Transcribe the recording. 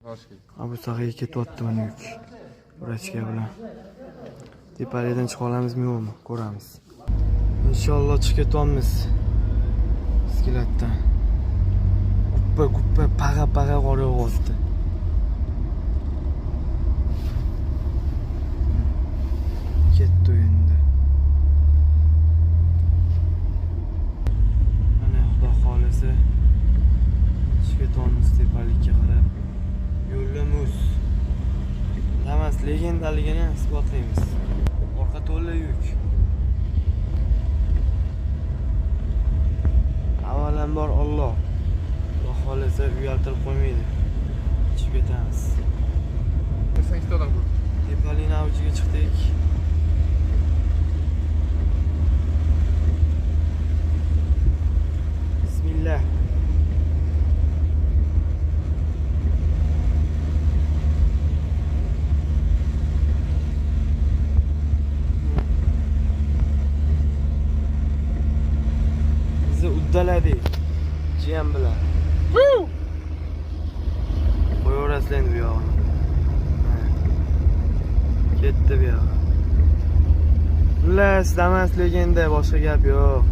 Abu Sag'iyga ketyapti mana yuk. Vrachka bilan. Tepalikdan chiqa olamizmi yo'qmi? Ko'ramiz. Inshaalloh chiqib ketyapmiz. Skeletdan. Guppa guppa pag'a pag'a qor yog'yapti. Ketdi endi. Mana Xudo xolisa chiqib ketyapmiz tepalikka qarab. Yo'limiz. Damas legendaligini isbotlaymiz. Orqa to'la yuk. Avvalambor Alloh. Xudo xolisa uyaltirib qo'ymaydi. Chiqib ketamiz. 82 odam ko'rdi. Tepalikni avjiga chiqdik. Bismillah. Bizni uddaladik. Jiyan bilan. Qo'yaverasizlar endi bu yog'ini. Ha. Ketdi bu yog'i. Xullas, Damas legenda, boshqa gap yo'q.